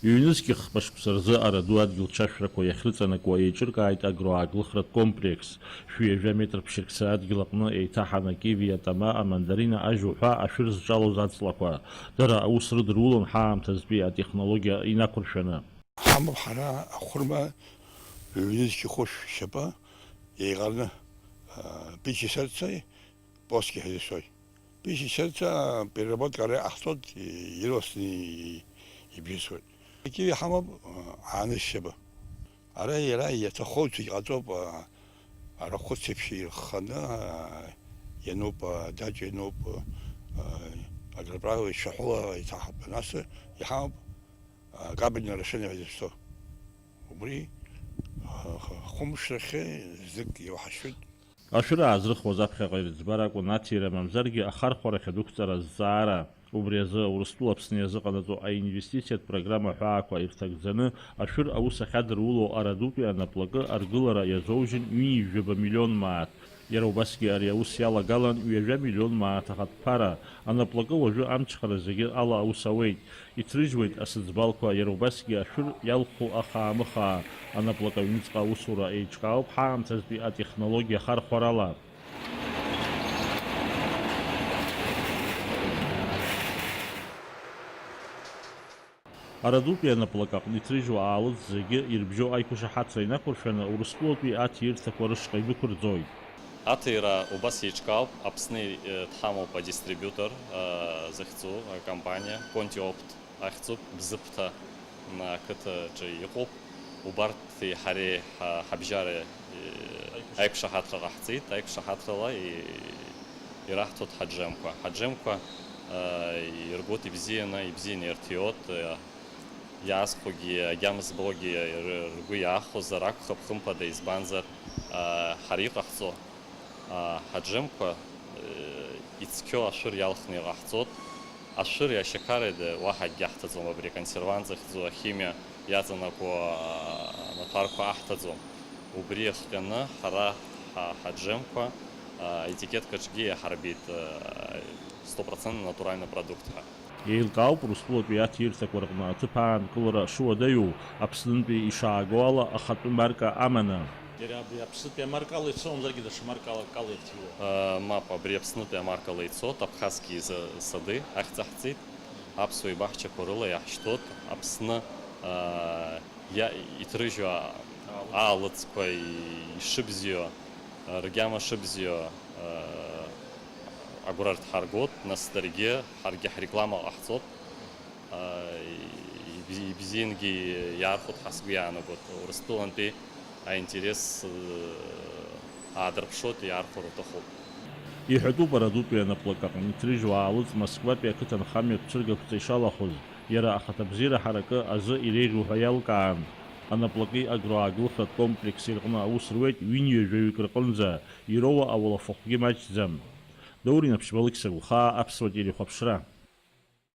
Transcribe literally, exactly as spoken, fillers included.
Ҩнызқьи хԥа шықәса рзы Араду адгьыл чашәрақәа иахьрыҵанакуа еиҿыркааит агроааглыхратә комплекс. Шәи ҩажәа метр ԥшьырқьса адгьыл аҟны еиҭаҳаны акиви, атама, амандарина, ажь уҳәа ашәыр зҿалоз аҵлақәа. Дара аус рыдырулон ҳаамҭазтәи атехнологиа инақәыршәаны. Ҳамоуп ҳара ахәырма ҩнызқьи хәышә шьапы еиҟарны, а, пичи сердцеи плоски ҳәа изышәоит. Пичи сердца переработка ара иҟаҳҵоит, и-, ирласны и-, ибжьысуеит. Акиви ҳамоуп, а, ааныжь шьапы. Ара иара иаҭаху аҩцәагь ҟаҵоуп, а, арахәыц еиԥш ирхханы, а, иануп, а, даҷ иануп, а, агроправа ишаҳәула иҭаҳап. Нас иҳамоуп, а, капельное орошение ҳәа изышәҭо. Убри, а, х-, хәымш рахьы знык иуаҳашьоит. Ашәыр аазрыхуаз аԥхьаҟа ирыӡбар акәын аҭира, мамзаргьы ахархәарахь адәықәҵара азҵаара. Убри азы Урыстәыла Аԥсны иазыҟанаҵо аинвестициатә программа аҳәаақәа ирҭагӡаны ашәыр аус ахьадыруло Арадутәи анаплакы аргылара иазоужьын ҩынҩажәаба миллион мааҭ. Иара убасгьы ари аус иалагалан ҩажәа миллион мааҭ ахатә ԥара. Анаплакы уажәы амчхара зегьы ала аус ауеит. Иҭрыжьуеит асыӡбалқәа, иара убасгьы ашәыр иалху ахаа-мыхаа. Анаплак аҩныҵҟа аусура еиҿкаауп ҳаамҭазтәи атехнологиа хархәарала. Арадутәи анаплак аҟны иҭрыжьуа аалыҵ зегьы ирбжьоу аиқәышаҳаҭра инақәыршәаны Урыстәылатәи аҭиирҭақәа рышҟа идәықәырҵоит. Аҭира убас еиҿкаауп, Аԥсны, э, дҳамоуп адистрибиутор, э, захьӡу акомпаниа, Контиопт ахьӡуп, Бзыԥҭа, м, ақыҭаҿы иҟоуп. Убарҭи ҳареи ҳа-, ҳабжьара, э, аиқәшаҳаҭра ҟаҳҵеит, аиқәшаҳаҭрала и-, ираҳҭоит ҳаџьемқәа. Ҳаџьемқәа, э, иргоит ибзианы, ибзианы ирҭиуеит, э, иаазхәогьы, агьама збогьы ры-, ргәы иаахәозар акәхап, хымԥада, избанзар, аа, ҳара иҟаҳҵо, аа, ҳаџьемқәа, э, ицқьоу ашәыр иалхны иҟаҳҵоит. Ашәыри ашьақари уаҳа акгьы аҳҭаӡом, абри аконсервант захьӡу, ахимиа иаҵанакуа, аа, амаҭәарқәа аҳҭаӡом. Убри иахҟьаны ҳара ҳа-, ҳаџьемқәа, аа, аетикеткаҿгьы иаҳарбеит, аа, сто процентов натуральный продукт ҳәа. Еилкаауп Урыстәылатәи аҭиирҭақәа рҟны аҭыԥ аанкылара шуадаҩу, Аԥснынтәи ишааго ала ахатәы марка аманы. Иара абри Аԥснытәи амаркала ицомзаргьы даҽа маркала, кала ирҭиуа? Э, мап, абри Аԥснытәи амаркала ицоит, Абхазские са-, сады ахьӡ аҳҵеит, аԥсуа ибаҳчақәа рыла иаҳшьҭоуп, Аԥсны, э, иа-, иҭрыжьу а-, аалыҵқәа ишыбзиоу, ргьама шыбзиоу, агәра рҭҳаргоит, нас даргьы, ҳаргьы ҳреклама ҟаҳҵоит. Ибзи-, ибзиангьы иаархәоит ҳәа сгәы иаанагоит. Урыстәылантәи аинтерес аадырԥшуеит, иаархәар уҭахуп. Иҳәатәуп, Арадутәи анаплак аҟны иҭрыжьуа аалыҵ Москватәи ақыҭанхамҩатә цәыргақәҵа ишалахәыз, иара ахаҭабзиара ҳаракы азы иреиӷьу ҳәа иалкаан. Анаплаки агроааглыхратә комплекси рҟны аус руеит ҩынҩажәаҩык рҟынӡа, ироуа ауалафахәгьы маҷӡам. Даур Инаԥшьба, Алықьса Гәхаа, Аԥсуа телехәаԥшра.